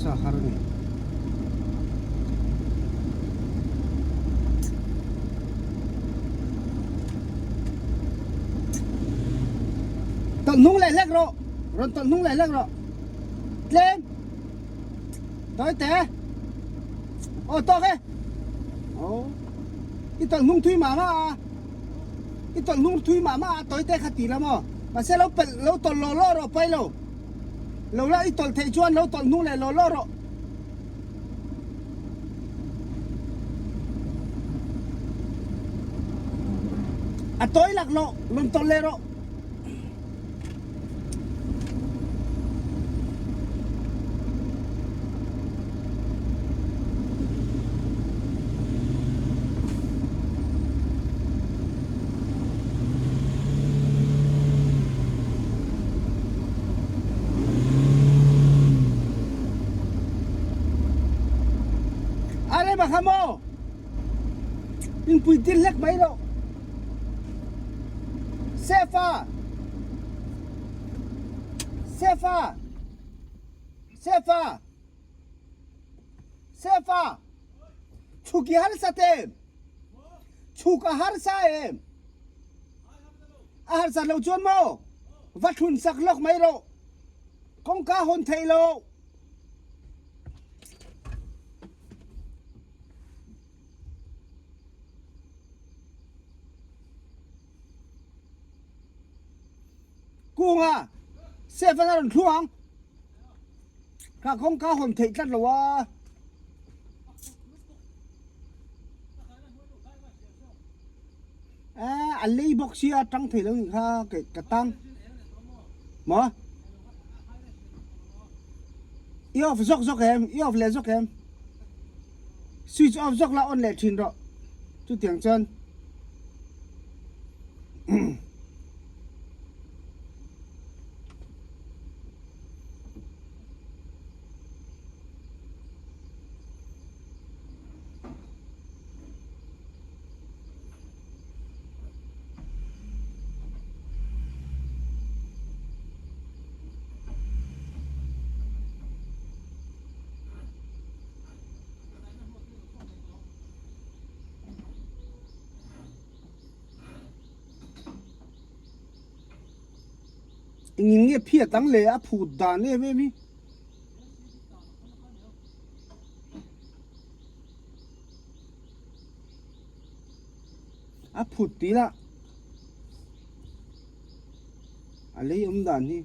Sa har a ni. Tawlh hnung leh hlek rawh. Rawn tawlh hnung leh hlek rawh. Tlem. Tawi te. Aw tawk e. Aw. I tawlh hnung thui mah mah a. I tawlh hnung thui mah mah a tawi te kha ti la maw. Mahse lo pelh lo tawlh lawh lawh rawh pai lo. Lo la i tawlh theih chuan lo tawlh hnung leh lawh lawh rawh. A tawi lak lawh rawn tawlh leh rawh. A rem a kha maw? Inpui tir hlek mai rawh. Sefa! Sefa! Sefa! Sefa! Chhuk i harsa tem! Chhuk a harsa em? A harsat lo chuan maw? Va thlun sak lawk mai rawh. Kawngka hawn theih lo. Kunga, Seven a rawn thlu ang. Ka kawngka hawn theih tlat lo a. A lei bawk sia tang thei lo nih kha ka tang. Maw? I off zawk zawk em? I off leh zawk em? Switch off zawk la on leh thin rawh. Chutiang chuan Engin nge phiat ang le a phut dan em em hi. A phut tih lah a lei awm dan hi.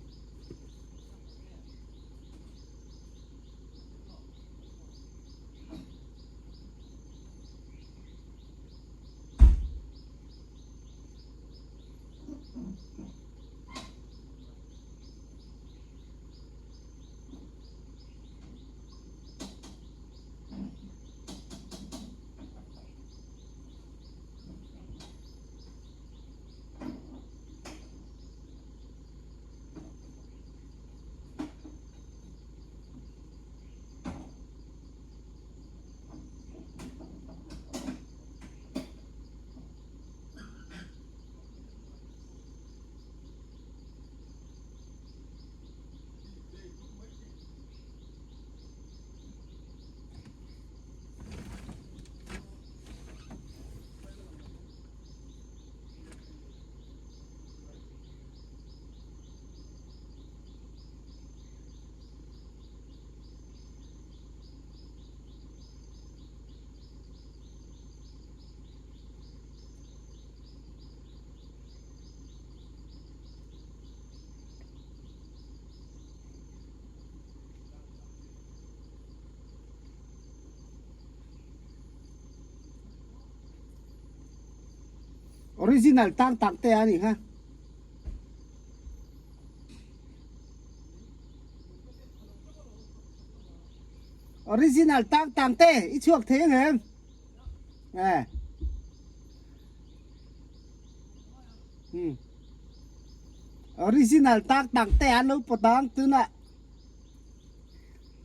Original tang tak te a ni kha. Original tang tang te i chhuak thei ang em? Eh. Hmm. Original tak tak te an lo potang tuna.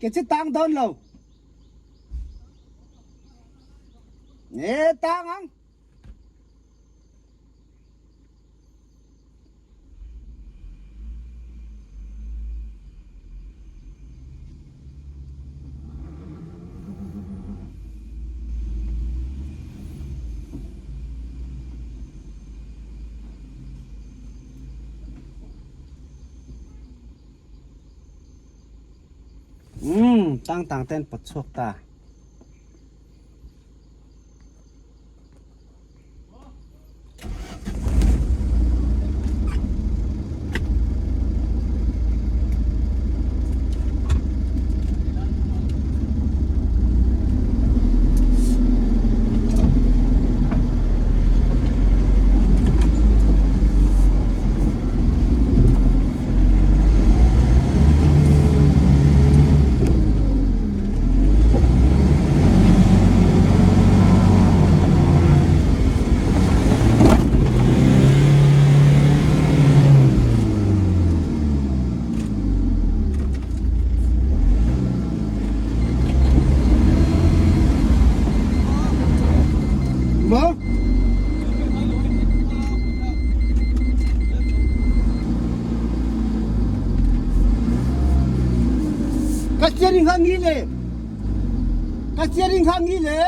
Ke chu tang dawn lo. Nge tang ang. Tang tang ten pawt chhuak ta. Maw? Ka steering kha ngi le. Ka steering kha ngi le.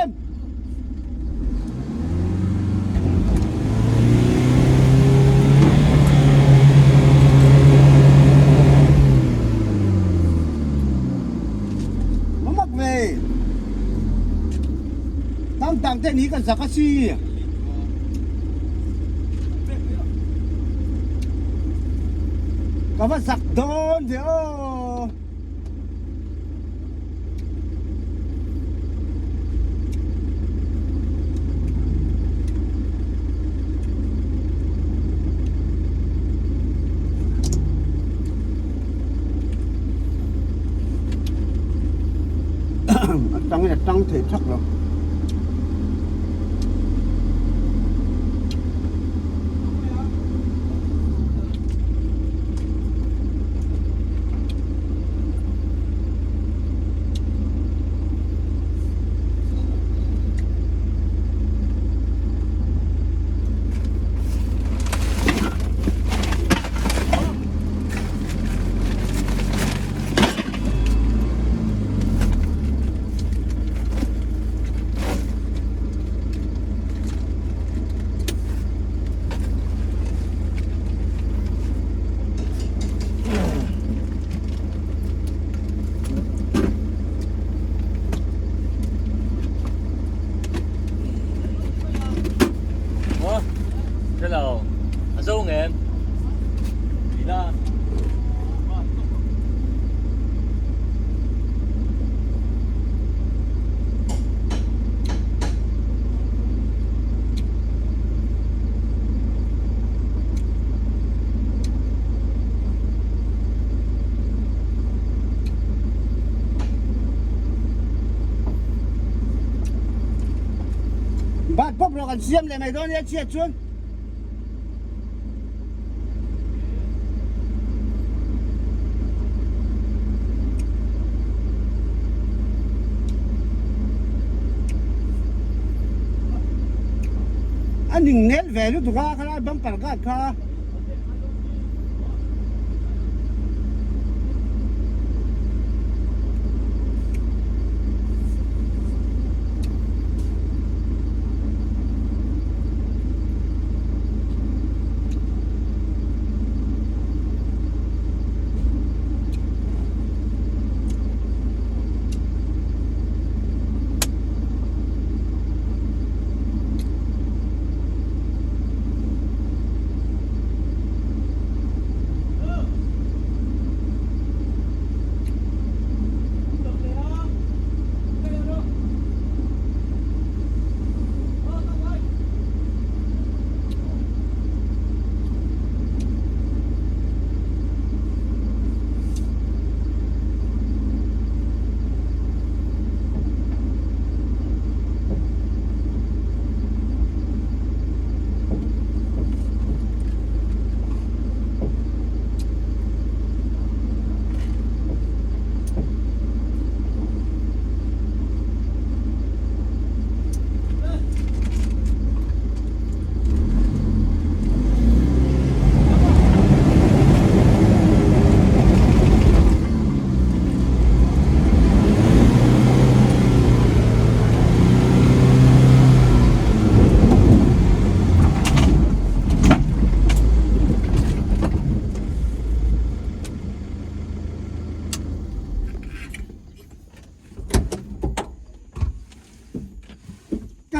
Nó mắc về. Tang tang te ni kan sak a si. Ka va sak dawn ve aw. A tang in a tang thei thak lo. Hello, a zo ngem? Bat pawp rawh kan siam leh mai dawn nia chhiat chuan. A ning nel ve lutuk a khalai bumper guard kha.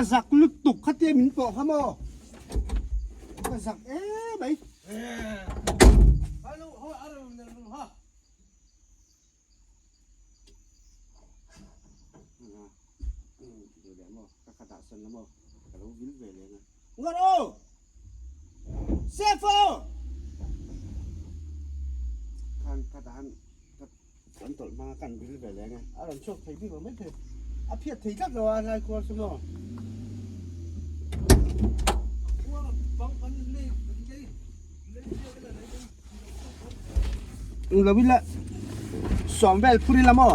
zak lutuk khatia min pawh kha maw ka zak emai. Ngar aw! Chef aw! Khan ka dahan ka kan tawlh hmanga kan vil ve leng e. A rawn chhuak thei bik lo mai thei. A phiat thei tlat lo a hlai khuar chu maw. Lo ila sawm vel phur ila maw.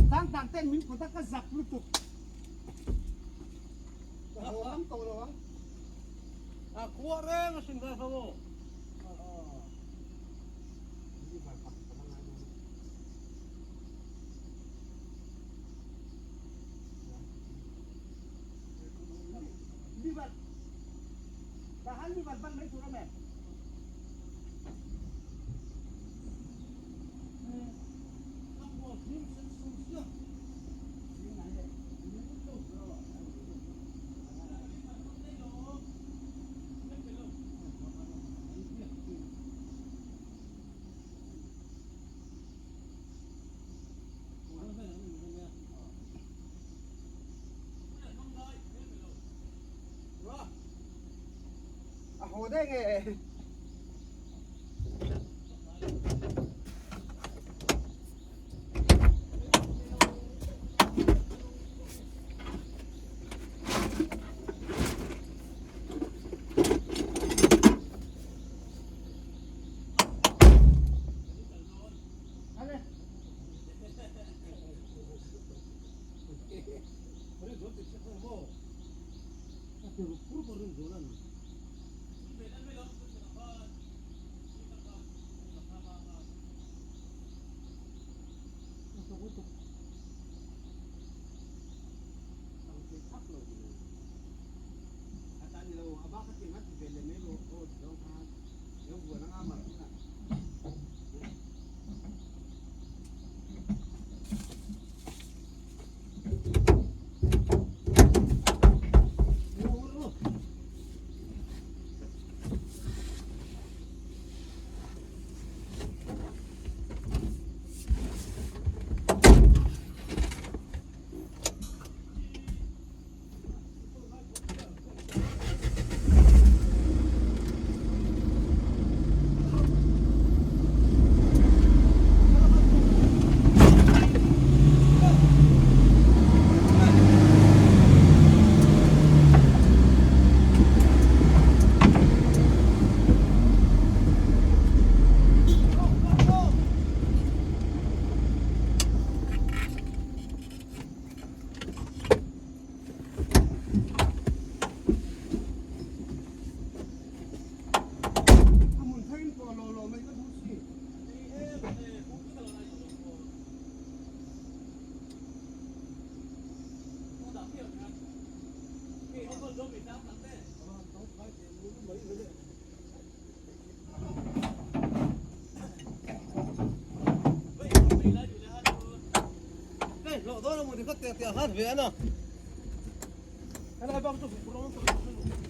Tang tang ten min put a ka zak lutuk. Ka haw ang tawh lo ang. A khuah reng a sin vel ho aw. A haw daih nge?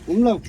Awm lo.